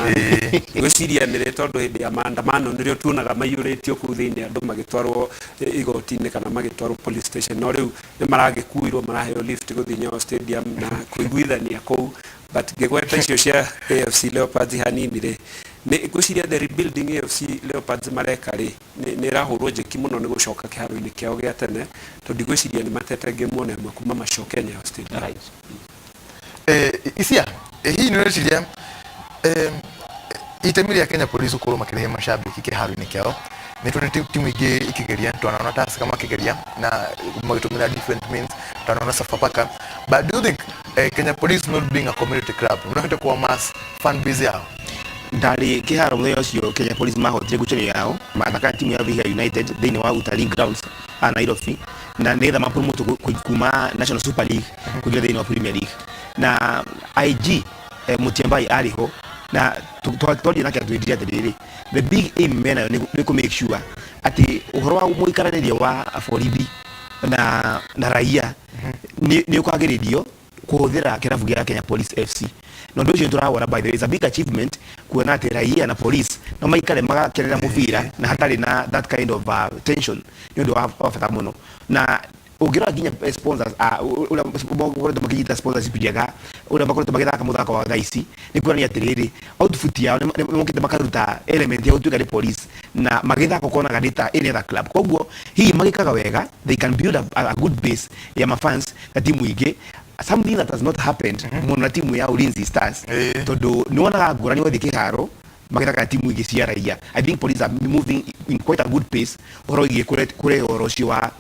ngwĩciria nĩ rĩ, tondũ hĩndĩ ya maandamano nĩrĩo tuonaga maiyũrĩtio kũu thĩinĩ, andũ magĩtwarwo igoti-inĩ kana magĩtwarwo police station. No rĩu nĩ maragĩkuirwo, maraheo lift gũthiĩ Nyayo Stadium na kũiguithania kũu. But ngĩgweta icio cia AFC Leopards hanini rĩ, nĩ ngwĩciria the rebuilding AFC Leopards mareka rĩ nĩ ĩrahũrwo njeki mũno nĩ gũcoka kĩharo-inĩ kĩao gĩa tene, tondũ ndigwĩciria nĩ matete game ona ĩmwe kuma macoke Nyayo Stadium. Isia, hihi nĩ ũreciria itemi rĩa Kenya Police gũkorwo makĩrehe macambĩki kĩharo-inĩ kĩao, nĩ tũrĩ timu ingĩ ikĩgeria, twanona Tusker makĩgeria na magĩtũmĩra different means, twanona Sofapaka, but do you think Kenya Police not being a community club nĩ kwa mass fan base yao? Ndarĩ kĩharo mũthenya ũcio Kenya Police mahotire ngucanio yao mathaka timu ya Vihiga United thĩinĩ wa Utalii Grounds a Nairobi, na nĩgetha mapromote kuma National Super League kũingĩra thĩinĩ wa Premier League, na IG Mutyambai arĩ ho na twaria nake atwĩrire atĩrĩrĩ, the big aim menayo nĩ kũ make sure atĩ ũhoro wa mũikaranĩrie wa borithi na raia nĩ ũkwagĩrĩrio kũhũthĩra kĩrabu gĩa Kenya Police FC. Na ũndũ ũcio tũrawona, by the way, is a big achievement kuona atĩ raia na police no maikare magakenera mũbira na hatarĩ na that kind of tension. Nĩ ũndũ wa bata mũno, na ũngĩrora nginya sponsors, ũrĩa makoretwo makĩnyita sponsorship njega, ũrĩa makoretwo magĩthaka mũthako wa thaa ici, nĩ kuonania atĩrĩrĩ, outfit yao nĩ mokĩte makaruta element ya gũtuĩka nĩ police, na magĩthaka ũkonaga nĩ ta any other club. Koguo hihi magĩkaga wega, they can build a good base ya mafans na timu ingĩ, something that has not happened mũno na timu ya Ulinzi Stars, tondũ nĩ wonaga ngũrani wathiĩ kĩharo magĩthaka na timu ingĩ cia raia. I think police are moving in quite a good pace ũhoro wĩgiĩ kũrehe ũhoro ũcio wa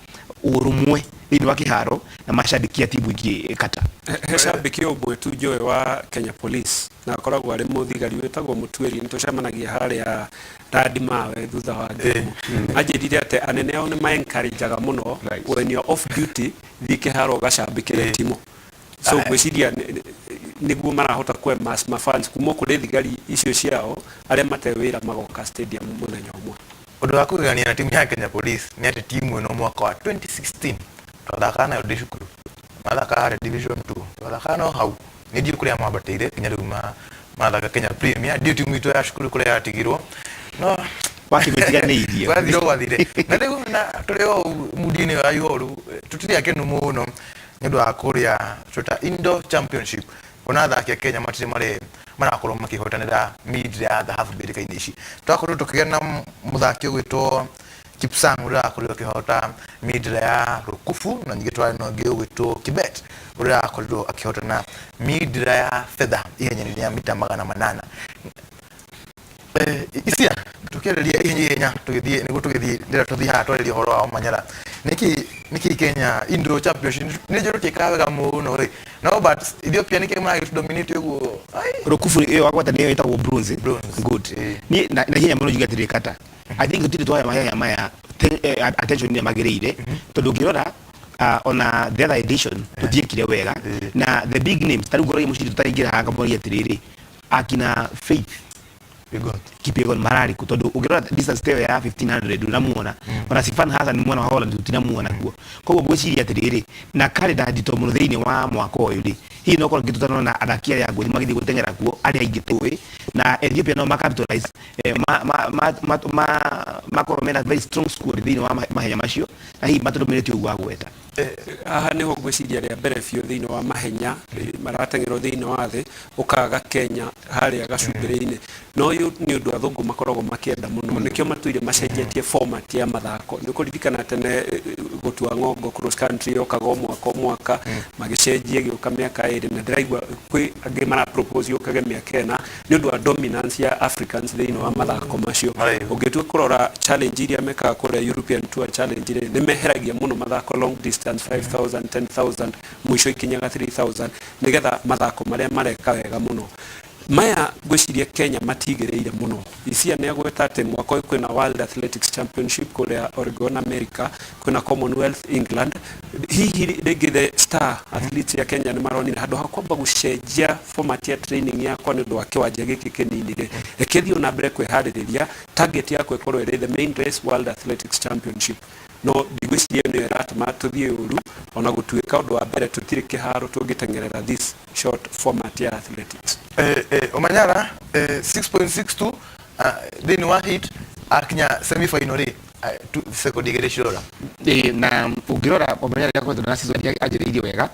ũrũmwe thĩinĩ wa kĩharo na macambĩki a timu ingĩ kata. He cambĩki ũmwe tu njũĩ wa Kenya Police na akoragwo arĩ mũthigari wĩtagwo Mũtuĩri, nĩ tũcemanagia harĩa randi mawe thutha wa game. Anjĩrire atĩ anene ao nĩ ma-encourageaga mũno, when you're off duty, thiĩ kĩharo ũgacambĩkĩre timu. So ngwĩciria nĩguo marahota kwe mass mafans kuma kũrĩ thigari icio ciao arĩa mate wĩra magoka stadium mũthenya ũmwe. Ũndũ wa kũgegania na timu ya Kenya Police nĩ atĩ timu ĩno mwaka wa 2016 twathakaga nayo ndĩ cukuru, mathakaga harĩa Division 2, twathakaga nao hau. Nĩ ndiũ kũrĩa mambatĩire nginya rĩu mathaka Kenya Premier. Ndiũ timu itũ ya cukuru kũrĩa yatigirwo, no wakĩmĩtiganĩirie. Gwathire gwathire, na rĩu na tũrĩ o mundi-inĩ wa ihoru. Tũtirĩ akenu mũno nĩ ũndũ wa kũrĩa twĩta Indoor Championship, kuona athaki a Kenya matirĩ marĩ marakorwo makĩhotanĩra mid ya thahabu mbĩtĩka-inĩ ici. Twakorirwo tũkĩgĩa na mũthaki ũgwĩtwo Kipsang ũrĩa ũrakorirwo akĩhota midra ya Rukufu, na ningĩ twarĩ na ũngĩ ũgwĩtwo Kibet ũrĩa ũrakorirwo akĩhotana midra ya fedha ihenya-inĩ rĩa mita 800. Isia tukiarĩria ihenya ihenya tũgĩthiĩ nĩguo tũgĩthiĩ ndĩra tũthiĩ haha twarĩrie ũhoro wa Omanyala, nĩkĩ Kenya Indoor Championship nĩ njũĩ tũtiĩkaga wega mũno rĩ, no but Ethiopia nĩkĩ maragĩtu dominate ũguo? Rukufu ĩyo wagweta nĩyo ĩtagwo bronze. Good. Niĩ na ihenya mũno njuge atĩrĩrĩ, kata I think tũtirĩ twaya mahenya maya attention ĩrĩa magĩrĩire, tondũ ũngĩrora ona the other edition tũtiĩkire wega na the big names. Ta rĩu ngorogia mũciri tũtaingĩra haha ngamũria atĩrĩrĩ, akina Faith Kipyegon mararĩ kũ? Tondũ ũngĩrora distance ta ĩyo ya 1500 ndũnamuona, ona Sifan Hassan mwana wa Holland tũtinamuona kuo. Koguo ngwĩciria atĩrĩrĩ, na kalenda nditũ mũno thĩinĩ wa mwaka ũyũ rĩ, hihi no korwo tũtanona athaki arĩa ngũthi magĩthiĩ gũteng'era kuo arĩa aingĩ tũĩ, na Ethiopia no ma capitalize makorwo mena very strong squad thĩinĩ wa mahenya macio na hihi matũrũmĩrĩte ũguo agweta. Haha nĩho ngwĩciria rĩa mbere biũ thĩinĩ wa mahenya marateng'erwo thĩinĩ wa thĩ ũkaga Kenya harĩa gacumbĩrĩ-inĩ. Na ũyũ nĩ ũndũ athũngũ makoragwo makĩenda mũno, nĩkĩo matũire macenjetie format ya mathako. Nĩ ũkũririkana tene gũtua ng'ongo cross country yokaga o mwaka o mwaka, magĩcenjia ĩgĩũka mĩaka 2, na ndĩraigua kwĩ angĩ mara propose yũkage mĩaka 4 nĩ ũndũ wa dominance ya Africans thĩinĩ wa mathako macio. Ũngĩtua kũrora challenge iria mekaga kũrĩa European Tour Challenge rĩ, nĩ meheragia mũno mathako long distance 5000, 10,000, mũico ikinyaga 3000, nĩgetha mathako marĩa mareka wega mũno maya ngwĩciria Kenya matigĩrĩire mũno. Isia nĩ agweta atĩ mwaka ũyũ kwĩna World Athletics Championship kũrĩa Oregon, America, kwĩna Commonwealth England. Hihi rĩngĩ the star athletes ya Kenya nĩ maronire handũ ha kwamba gũcenjia format ya training yakwa nĩ ũndũ wa kĩwanja gĩkĩ kĩnini rĩ, reke thiĩ na mbere kwĩharĩrĩria, target yakwa ĩkorwo ĩrĩ the main race, World Athletics Championship. No ndigwĩciria nĩyo ĩratũma tũthiĩ ũru, ona gũtuĩka ũndũ wa mbere tũtirĩ kĩharo tũngĩteng'erera this short format ya athletics. Omanyala 6.62 thĩinĩ wa heat akinya semi final rĩ, sekondi 2 cirora. Ĩĩ, na ũngĩrora Omanyala nĩakoretwo na season anjĩrĩirie wega.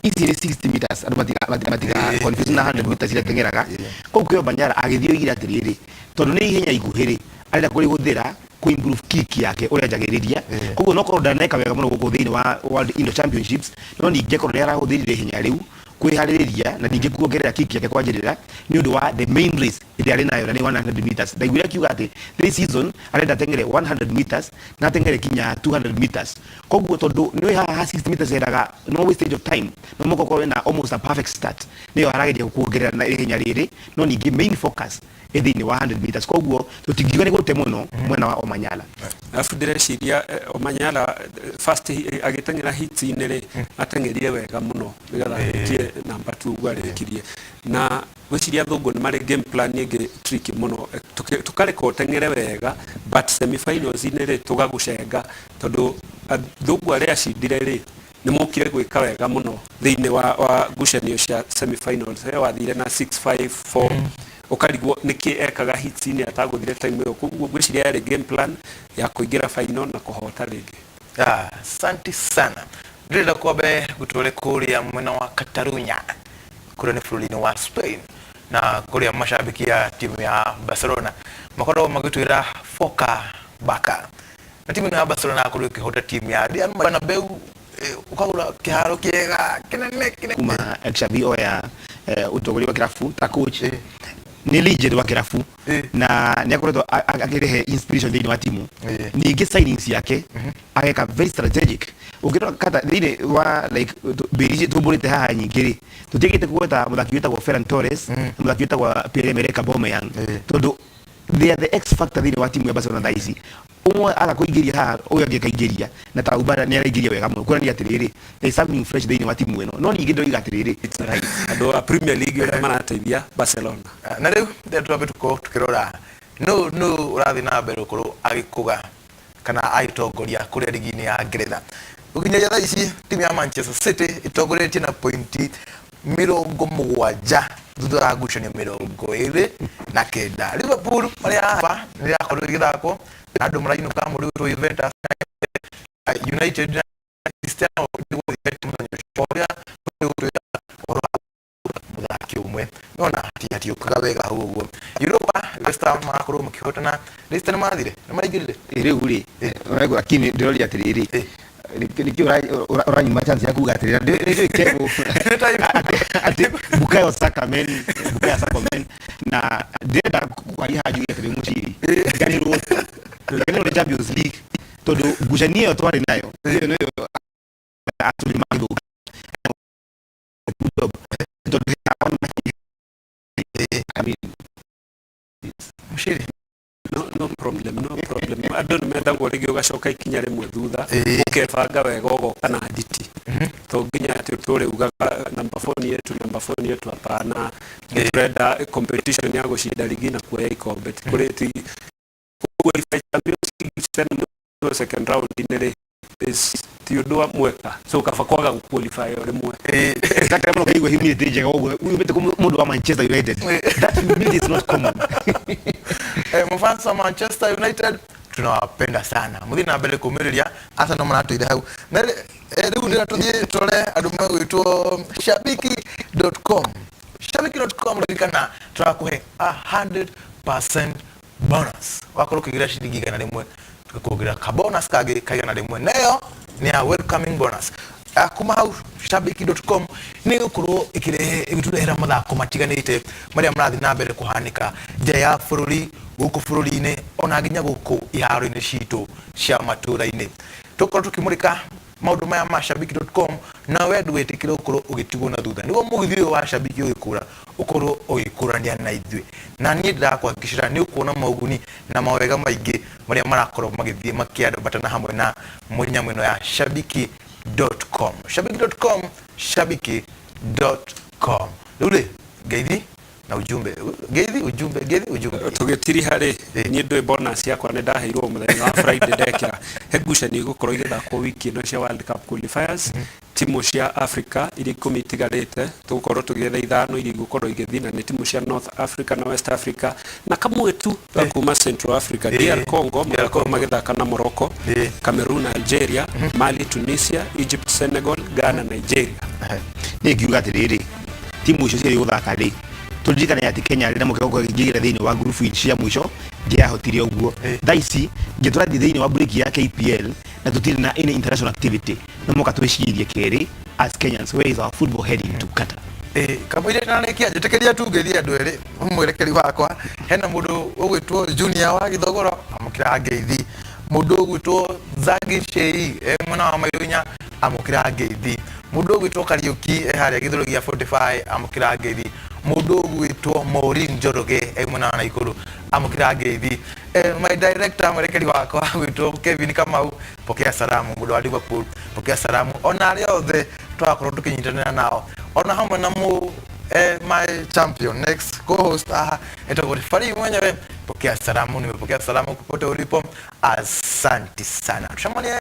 Ici nĩ 60 meters, andũ matiga confuse na 100 meters iria ateng'eraga. Koguo kwĩ Omanyala agĩthiĩ oigire atĩrĩrĩ, tondũ nĩ ihenya ikuhĩ rĩ, arenda kũrĩhũthĩra kũ improve kick yake ũrĩa njagĩrĩria. Koguo no korwo ndaneka wega mũno gũkũ thĩinĩ wa World Indoor Championships, no ningĩ akorwo nĩ arahũthĩrire ihenya rĩu kwĩharĩrĩria na ningĩ kuongerera kick yake kwanjĩrĩra nĩ ũndũ wa the main race ĩrĩa arĩ nayo, na nĩ 100 meters. Ndaiguire akiuga atĩ this season arenda ateng'ere 100 meters na ateng'ere kinya 200 meters. Koguo tondũ nĩ haha 60 meters endaga no wastage of time, no mũhaka ũkorwo na almost a perfect start, nĩyo arageria kuongerera na ihenya rĩrĩ, no ningĩ main focus ĩ thĩinĩ wa 100 meters. Koguo tũtingiuga nĩ gũte mũno mwena wa Omanyala. Arabu ndĩreciria Omanyala first agĩteng'era heats-inĩ rĩ, ateng'erire wega mũno nĩgetha arĩkie namba 2 ũguo arĩkirie, na ngwĩciria athũngũ nĩ marĩ game plan ĩngĩ tricky mũno. Tũkareka ũteng'ere wega, but semifinals-inĩ rĩ, tũgagũcenga, tondũ athũngũ arĩa acindire rĩ, nĩ mokire gwĩka wega mũno thĩinĩ wa ngucanio cia semifinals. He wathire na 6-5-4, ũkarigwo nĩkĩ ekaga heats-inĩ atagũthire time ĩyo. Koguo ngwĩciria yarĩ game plan ya kũingĩra final na kũhota rĩngĩ. Ah, asante sana. Ndĩrenda kwambe gũtware kũrĩa mwena wa Catalunya, kũrĩa nĩ bũrũri-inĩ wa Spain, na kũrĩa macambĩki ya timu ya Barcelona makoragwo magĩtwĩra Foca Barca, na timu ĩno ya Barcelona yakorirwo ĩkĩhota timu ya Real Bernabeu, ũkagũra kĩharo kĩega kĩnene kĩnene. Kuma Xavi oya ũtongoria wa kĩrabu ta coach, nĩ legend wa kĩrabu na nĩ akoretwo akĩrehe inspiration thĩinĩ wa timu. Ningĩ signings yake ageka very strategic. Ũngĩrora kata thĩinĩ wa like mbĩri ici tũmbũrĩte haha nyingĩ rĩ, tũtiagĩte kũgweta mũthaki wĩtagwo Ferran Torres na mũthaki wĩtagwo Pierre-Emerick Aubameyang, tondũ they are the X factor thĩinĩ wa timu ya Barcelona thaa ici. Ũmwe aga kũingĩria haha, ũyũ angĩ akaingĩria, na ta Ubara nĩ araingĩria wega mũno, kuonania atĩrĩrĩ there is something fresh thĩinĩ wa timu ĩno. No ningĩ ndoiga atĩrĩrĩ, It's right. Andũ a Premier League ũrĩa marateithia Barcelona. Na rĩu ndĩrenda twambe tũkorwo tũkĩrora nũ ũrathiĩ na mbere gũkorwo agĩkũga kana agĩtongoria kũrĩa rigi-inĩ ya Ngeretha. Gũkinyagia thaa ici timu ya Manchester City ĩtongoretie na pointi 70 thutha wa ngucanio 29. Liverpool marĩa haha nĩ ĩrakorwo ĩgĩthakwo na andũ marainũka mũrĩ wĩtwo Juventus, United na Cristiano mũthenya ũcio ũrĩa ũrĩa mũthaki ũmwe nona hatiũkaga wega hau ũguo. Europa, West Ham marakorwo makĩhotana. Leicester nĩ mathire, nĩ maingĩrire. Rĩu rĩ, lakini ndĩroria atĩrĩrĩ, nĩkĩ ũranyuma chance ya kuga atĩrĩrĩ ndĩrĩ kebo atĩ Bukayo Saka men, Bukayo Saka men, na ndĩrenda kwaria haha njuge atĩrĩ, mũciri ganĩrwo ganĩrwo nĩ Champions League tondũ ngucanio ĩyo twarĩ nayo ĩyo nĩyo atũri magĩthũka tondũ I mean. Mũciri. No, no problem, no problem. Andũ nĩ mendagwo rĩngĩ ũgacoka ikinya rĩmwe thutha, ũkebanga wega, ũgoka na nditi to nginya atĩ ũtũre ugaga namba 4 ni yetu, namba 4 ni yetu. Hapana, tũrenda competition ya gũcinda ligi na kuoya ikombe. Ti kũrĩ ti qualify Champions League tena second round inĩ rĩ is ti ũndũ wa mweka, so kaba kwaga gũ-qualify o rĩmwe. Exactly, mũno kaigua humility njega ũguo umĩte kũ mũndũ wa Manchester United. That humility is not common. Mfans wa Manchester United, tunawapenda sana, muthii na mbere kumĩrĩria. Arsenal maratũire hau na rĩu ndĩra tũthiĩ tũrore andũ megwĩtwo shabiki.com, shabiki.com. Ririkana tũrakũhe 100% bonus wakorwo ũkĩgĩra ciringi 100, tũkakuongerera ka bonus kangĩ ka 100, nayo nĩ ya welcoming bonus. Kuma hau shabiki.com nĩ gũkorwo ĩkĩrehe ĩgĩtũrehera mathako matiganĩte marĩa marathiĩ na mbere kũhanĩka nja ya bũrũri, gũkũ bũrũri-inĩ, ona nginya gũkũ iharo-inĩ citũ cia matũra-inĩ. Tũkorwo tũkĩmũrĩka maũndũ maya ma shabiki.com, na we ndũgĩtĩkĩre gũkorwo ũgĩtigwo na thutha nĩguo mũgithi ũyũ wa Shabiki ũgĩkũra ũkorwo ũgĩkũrania na ithuĩ. Na niĩ ndĩrakwahakikicĩra nĩ ũkuona moguni na mawega maingĩ marĩa marakorwo magĩthiĩ makĩambatana hamwe na mũnyamũ ĩno ya shabiki.com, shabiki.com, shabiki.com. Rĩu rĩ, ngeithi na ujumbe, ngeithi ujumbe, ngeithi ujumbe. Tũgĩtiriha rĩ, niĩ ndũĩ bonus yakwa nĩ ndaheirwo mũthenya wa Friday. Ndekĩra he ngucanio igũkorwo igĩthakwo wiki ĩno cia World Cup qualifiers, timu cia Africa iria 10 itigarĩte. Tũgũkorwo tũgĩetha ithano iria igũkorwo igĩthiĩ, na nĩ timu cia North Africa na West Africa na kamwe tu ga kuma Central Africa. DR Congo magakorwo magĩthaka na Morocco, Cameroon, Algeria, Mali, Tunisia, Egypt, Senegal, Ghana, Nigeria. Niĩ ngiuga atĩrĩrĩ, timu icio cierĩ gũthaka rĩ, tũririkane atĩ Kenya rĩ na mũkĩgo kĩingĩra thĩinĩ wa ngurubu cia mũico ndiahotire ũguo. Thaa ici nge tũrathiĩ thĩinĩ wa break ya KPL na tũtirĩ na any international activity, no moka twĩcirie kerĩ as Kenyans, where is our football heading to Qatar? Kamũira ndarĩkia, njĩtĩkĩria tu ngeithi andũ erĩ. Mwerekeri wakwa, hena mũndũ ũgwĩtwo Junior wa Gĩthogoro, amũkĩra ngeithi. Mũndũ ũgwĩtwo Zagi Shei e mwena wa Mairũ, amũkĩra ngeithi. Mũndũ ũgwĩtwo Kariũki e harĩa Gĩthũrũ gĩa 45, amũkĩra ngeithi. Mũndũ ũgwĩtwo Maureen Njoroge e mwena wa Naikuru, amũkĩra ngeithi. My director, mwerekeri wakwa gwĩtwo Kevin Kamau, pokea salamu. Mũndũ wa Liverpool, pokea salamu. Ona arĩa othe twakorwo tũkĩnyitanĩra nao, ona hamwe na mu my champion next co-host aha etagwo Fari mwenyewe, pokea salamu. Nimepokea salamu popote ulipo, asanti sana. Tucemanie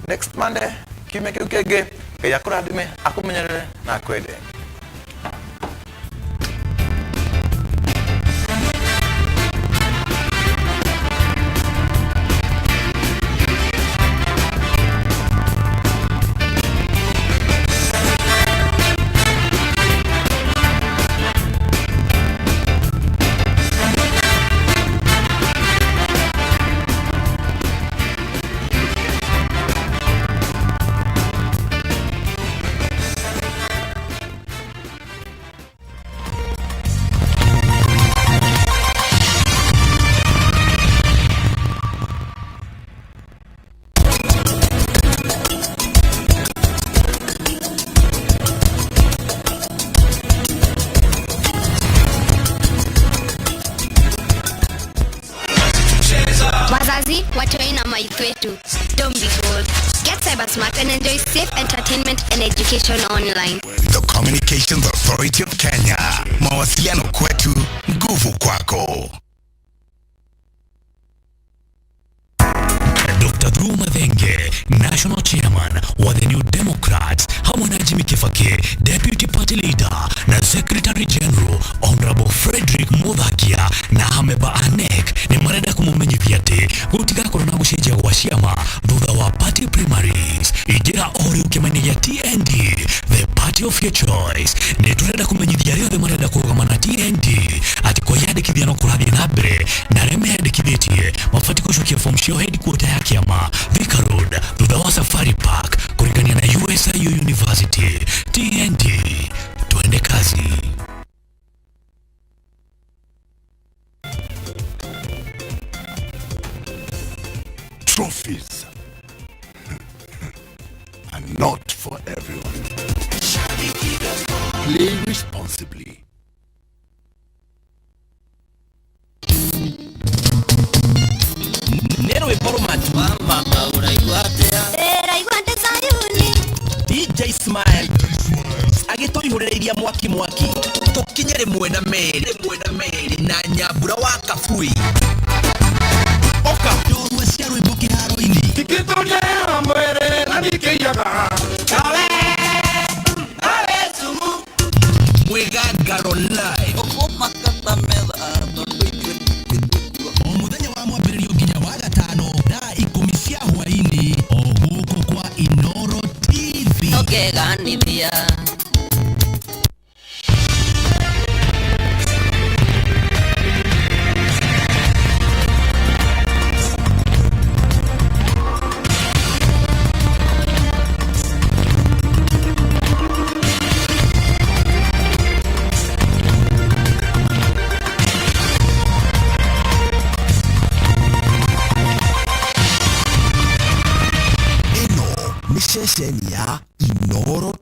next Monday, kiumia kĩu kĩngĩ. Ngai akũrathime, akũmenyerere na akwende. Wazazi, watoi na mayouth wetu, don't be fooled. Get cyber smart and enjoy safe entertainment and education online. The Communications Authority of Kenya. Mawasiliano kwetu, nguvu kwako. Dr. Drew Mathenge, National Chairman wa The New Democrats, hamwe na Jimmy Kibaki, Deputy Party Leader na Secretary General Honorable Frederick Muthakia na amemba a NEC nĩ marenda kũmũmenyithia atĩ gũtigakorwo na gũcenjia gwa ciama thutha wa party primaries. Ingĩ Ingĩra o rĩu kĩama-inĩ gĩa TND, the party of your choice. Nĩ tũrenda kũmenyithia arĩa othe marenda kũrũgama na TND atĩ kwĩyandĩkithia no kũrathiĩ na mbere, na arĩa meyandĩkithĩtie mabatiĩ gũcokia fomu ciao headquarter ya kĩama, Thika Road, thutha wa Safari Park, kũringania na USIU University. TND, twende kazi. Trophies are not for everyone. Play responsibly. Nĩ rwĩmbo rũmatu. Ndĩraigua ndĩ Zayuni. DJ Smile agĩtũihũrĩrĩiria mwaki mwaki tũkinye rĩmwe na merĩ, rĩmwe na merĩ na Nyambura wa Kabui oka ndorua cia rwĩmbo kĩharo-inĩ. Ndikĩtũria mwere na ndikĩiyaga. Mwĩgangaro live o mũthenya wa mwambĩrĩrio nginya wa gatano thaa 10 cia hwaĩ-inĩ o gũkũ kwa Inoro TV. Tũkeganithia. Ĩno nĩ ceceni ya Inoro.